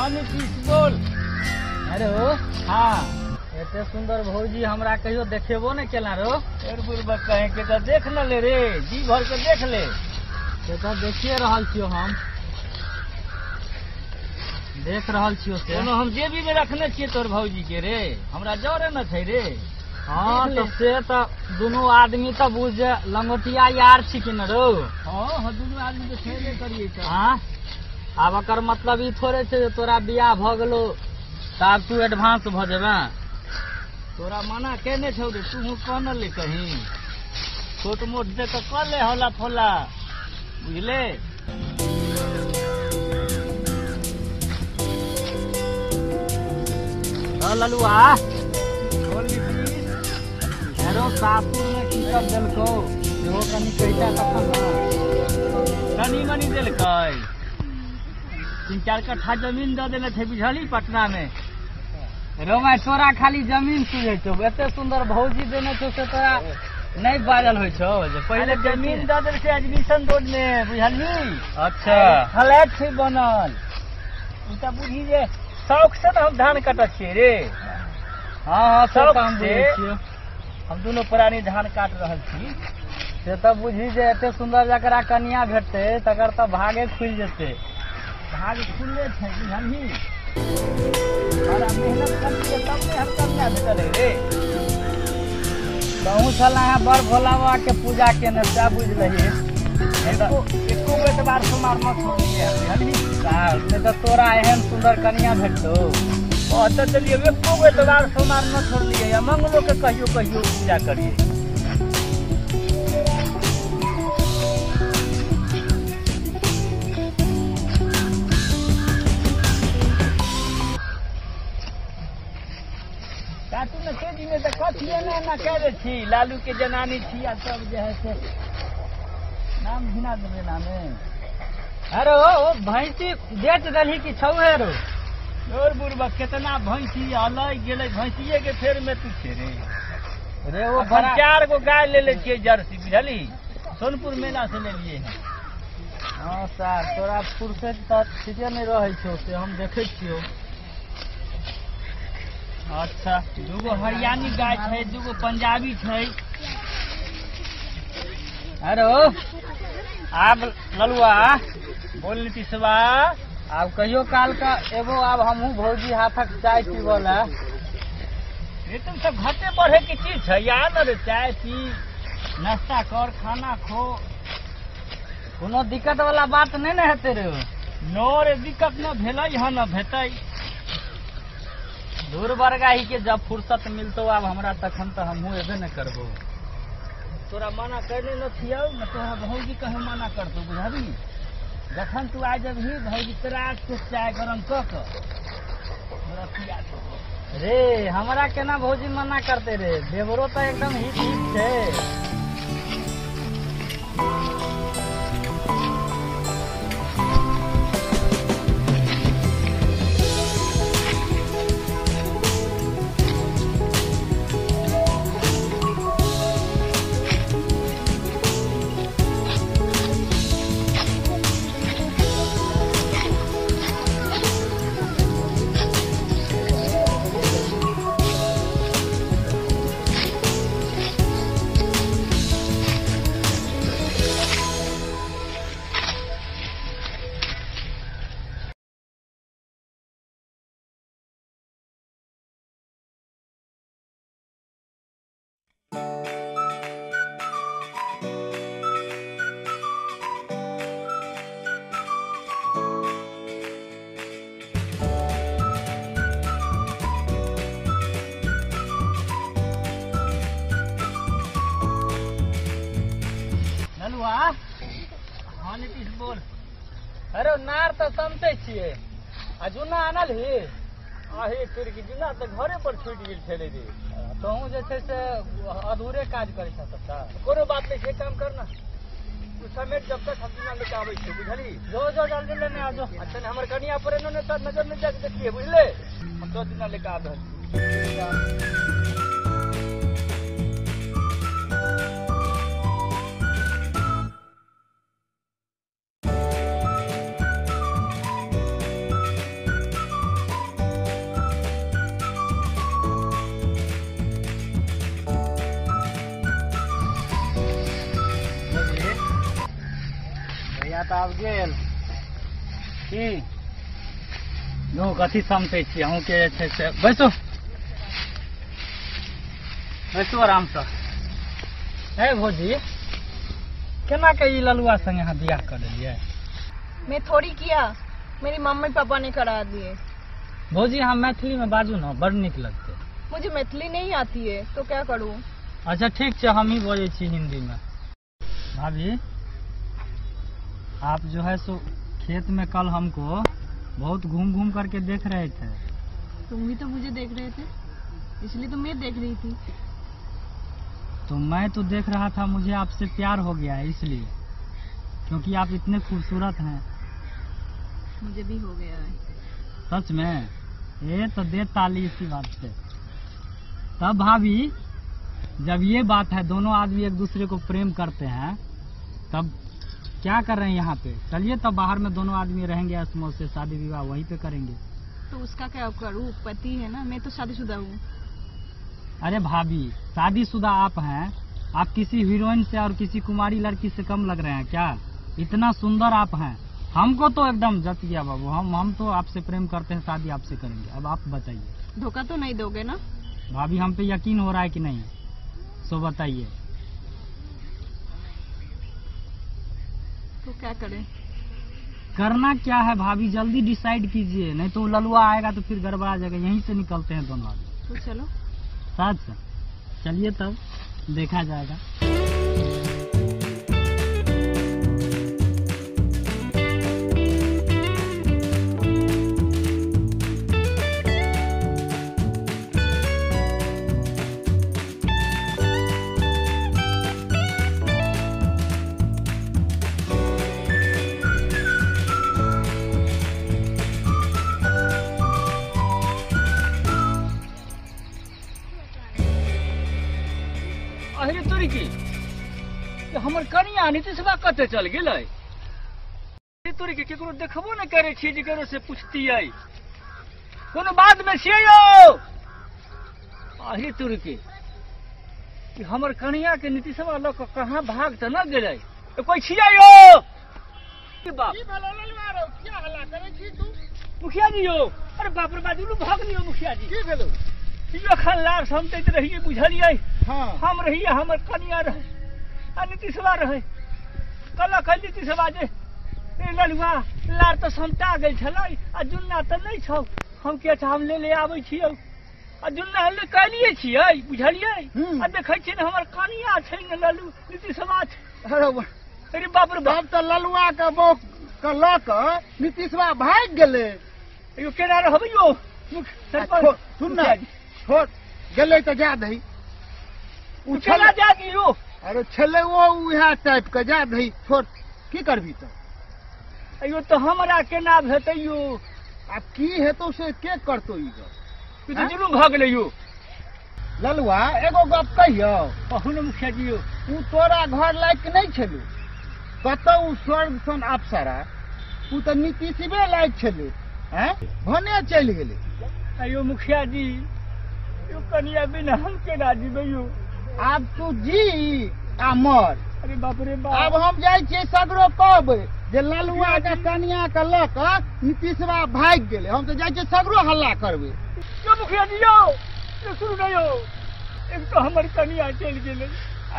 हाँ नीतीश बोल। अरे हो। हाँ एते सुंदर भौजी हमरा कहियो देखेबो ने केला रो। अरे बुढ़बा कहे के तो देख न ले रे, जी भर के देख ले। से तो देखिए रहल छियो, हम देख रहल छियो से। कोनो हम जेबी में रखने छियै तोर भौजी के रे, हमरा जरे न छै रे। हाँ तो से तो दुनू आदमी तो बुझ लंगोटिया यार छी कि न रो। हाँ हाँ दुनू आदमी तो छेबे करिए तऽ। हाँ आब एकर मतलब ई थोड़े छै जे तोरा बियाह भऽ गेलो तऽ आब तू एडवांस भऽ जेबे। तोरा मना केने छौ रे, तू कहने ले कहीं छोट मोट दे के कऽ ले हौला फोला, बुझले। ललुआ अरो सासुर में की सब देलकौ सेहो कनि कहिता तखन न। कनि मनि देलकै, 3-4 कट्ठा जमीन दऽ देने छै बुझली पटना में। रो माय तोरा खाली जमीन सुझै छौ, एते सुंदर भौजी देने छौ से तोरा नहीं बाजल होइ छौ जे पहिले जमीन दऽ देलकै एडमिशन रोड में बुझली। अच्छा फ्लैट छै बनल, ई तऽ बुझी जे शौक से ने हम धान काटै छियै रे। हाँ हाँ शौक से हम दुनू प्राणी धान काट रहल छी। से तऽ बुझी जे एते सुंदर जकरा कनिया भेटतै तकर तऽ भागे खुलि जेतै। भाग खुलले छै बुझलही, बड़ा मेहनत करलियै तब ने हम कनिया भेटल रे। तहूँ छल अहाँ बड़ भोला बाबा के पूजा केने सएह बुझलही। एको गो एतबार सोमवार न छोड़लियै बुझलही। नहि तऽ तोरा एहन सुंदर कनिया भेटतौ। तऽ चलिए एको गो एतबार सोमवार न छोड़लियै, आ मंगलो के कहियो कहियो पूजा करियै। काटू ने तेजी में तऽ कथी एना एना करै छी, लालू के जनानी छी आ सब जे है से नाम घिना देबै नामे। अरे ओ भैंसी बेच देलही कि छौहे रो? और बुढ़बा केतना भैंसी अलै गेलै, भैंसिये के फेर में तू छे रे। रे ओ 4 गो गाय ले ले छियै जर्सी बुझली, सोनपुर मेला से लेलियै हैं। हाँ सर तोरा फुर्सत तऽ ठीके नहि रहै छौ से हम देखै छियौ। अच्छा 2 गो हरियाणी गाय छै, 2 गो पंजाबी छै। अरे आब ललुआ बोल नीतीशवा, आब कहियो काल का एगो आब हमहूँ भौजी हाथक चाय पीबऽ लए। रे तुम सब घटे बढ़े के चीज छै या न रे, चाय पी नाश्ता कर खाना खो, कोनो दिक्कत वाला बात नहि ने हेतै रे। नो रे दिक्कत न भेलै हँ न भेतै। दूर बरगाही के जब फुर्सत मिलतौ आब हमरा तखन तऽ हमहूँ एबे ने करबो। तोरा मना करने न छियौ न तोरा भौजी कहे मना करतौ बुझलही। जखन तू आ जबही भौजी तोरा से चाय गरम कऽ कऽ तोरा पिया देबौ। रे हमरा केना भौजी मना करते रे, देवरो तऽ एकदम हिट हिट छै। हाँ नीतीश बोल। अरे नार तऽ समटे छियै आ जूना आनल ही? आहे तोर के जूना तऽ घरे पर छूटि गेल छलै रे। तोहूँ जे छै से अधूरे काज करै छह सबटा। कोनो बात नहि छै, काम कर ना तू समेट जब तक हम जूना लेके आबै छियै बुझली। जो जो जल्दी लेने आ जो। अच्छा ने हमर कनिया पर एनो ने तऽ नजर नहि जाके देखिए बुझले, हम तो जूना लेके आबि रहल छी। तऽ आब गेल की यौ कथी समटै छी अहूँके जे छै से। बैसू बैसू आरामसँ। हे भौजी, केना के ई ललुआ संगे अहाँ बियाह कर लेलियै? मैं थोड़ी किया, मेरी मम्मी पापा ने करा दिए। भौजी अहाँ मैथिली में बाजू ना, बड़ नीक लगतै। मुझे मैथिली नहीं आती है तो क्या करूँ? अच्छा ठीक छै, हम ही बजै छी हिंदी में। भाभी आप जो है सो खेत में कल हमको बहुत घूम घूम करके देख रहे थे। तुम भी तो मुझे देख रहे थे, इसलिए तो मैं देख रही थी। तो मैं तो देख रहा था, मुझे आपसे प्यार हो गया है इसलिए, क्योंकि आप इतने खूबसूरत हैं। मुझे भी हो गया है। सच में? ये तो दे ताली इसी बात पे। तब भाभी जब ये बात है, दोनों आदमी एक दूसरे को प्रेम करते हैं, तब क्या कर रहे हैं यहाँ पे? चलिए तब बाहर में दोनों आदमी रहेंगे, असमों से शादी विवाह वहीं पे करेंगे। तो उसका क्या करूँ, पति है ना, मैं तो शादीशुदा हूँ। अरे भाभी शादीशुदा आप हैं, आप किसी हीरोइन से और किसी कुमारी लड़की से कम लग रहे हैं क्या? इतना सुंदर आप हैं, हमको तो एकदम जच गया बाबू। हम तो आपसे प्रेम करते हैं, शादी आपसे करेंगे। अब आप बताइए। धोखा तो नहीं दोगे ना? भाभी हम पे यकीन हो रहा है कि नहीं, सो बताइए। तो क्या करें? करना क्या है भाभी, जल्दी डिसाइड कीजिए, नहीं तो ललुआ आएगा तो फिर गड़बड़ा जाएगा। यहीं से निकलते हैं दोनों आदमी। तो चलो साथ चलिए, तब देखा जाएगा। अरे तोरी की हमर कनिया नीतीशवा कतऽ चल गेलै? तोरी के केकरो देखबो नहि करै छियै जे केकरो से पुछतियै, कोनो बात मे छियै यौ। अरे तोरी के हमर कनिया के नीतीशवा लऽ कऽ कहाँ भाग तऽ न गेलै? कोइ छियै यौ? बाप मुखिया जी यौ, अरे बाप रे बाजू भाग लियौ मुखिया जी। की भेलौ? अखन लार समटैत रहियै बुझलियै। हाँ। हम रहियै, हमर कनिया रहै आ नीतीशवा रहै। कहलक है नीतीशवा जे ललुआ लार तऽ समटा गेल छलै आ जुन्ना तऽ नहि छौ। हम की अच्छा हम ले ले आबै छियौ, आ जुन्ना हम ले कैलिए छियै बुझलियै। आ देखै छियै ने हमर कनिया छै ने ललू नीतीशवा छै। अरे बाप रे बाप, तऽ ललुआ के बौक के लऽ कऽ नीतीशवा भागि गेलै। यौ केना रहबै यौ? सुन ने, छोड़ गेलै तऽ जा दही। केना जा दियौ? अरे छलै ओ उएह टाइप के, जा दही छोड़, की करबी तऽ? अयो तऽ हमरा केना भेतै यौ? आब की हेतौ से के करतौ ई गप? ई तऽ जुलुम भऽ गेलै यौ। ललुआ एगो गप कहियौ? कहू ने मुखिया जी यौ। उ तोरा घर लायक नहि छलौ, कतौ उ स्वर्ग सन अप्सरा, उ तऽ नीतीशवे लायक छलै, आँय भने चलि गेलै। अयो मुखिया जी यौ कनिया बिना हम केना जीबै यौ? आब तू जी आ मर। अरे बाप रे बाप, आब हम जाइ छियै सगरो कहबै जे ललुआ के कनिया के लऽ कऽ नीतीशवा भागि गेलै। हम तऽ जाइ छियै सगरो हल्ला करबै। यौ मुखिया जी यौ, सुनू ने यौ, एक तऽ हमर कनिया चलि गेलै,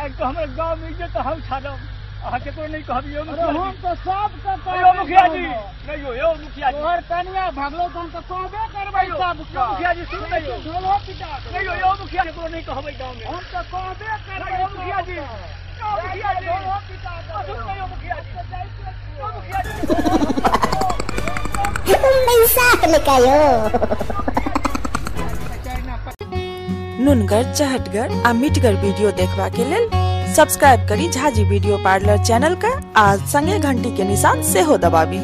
एक तऽ हमर गाँव मे इज्जत हम छाड़ब, अहाँ केकरो नहि कहबियौ। हम तऽ सबके कहबै मुखिया जी। नहि यौ, यौ मुखिया जी तोहर कनिया भागलौ तऽ हम तऽ कहबे करबै सबके। मुखिया जी सुन ने यौ, नहीं यौ, यौ मुखिया जी केकरो नहि कहबै गाँव में। हम तऽ कहबे करबै मुखिया जी। यौ मुखिया जी सुन ने यौ मुखिया जी, यौ मुखिया जी। नुनगर चहटगर आ मिठगर वीडियो देखबा के लेल सब्सक्राइब करी झाजी वीडियो पार्लर चैनल का आ संगे घंटी के निशान सेहो दबाबी।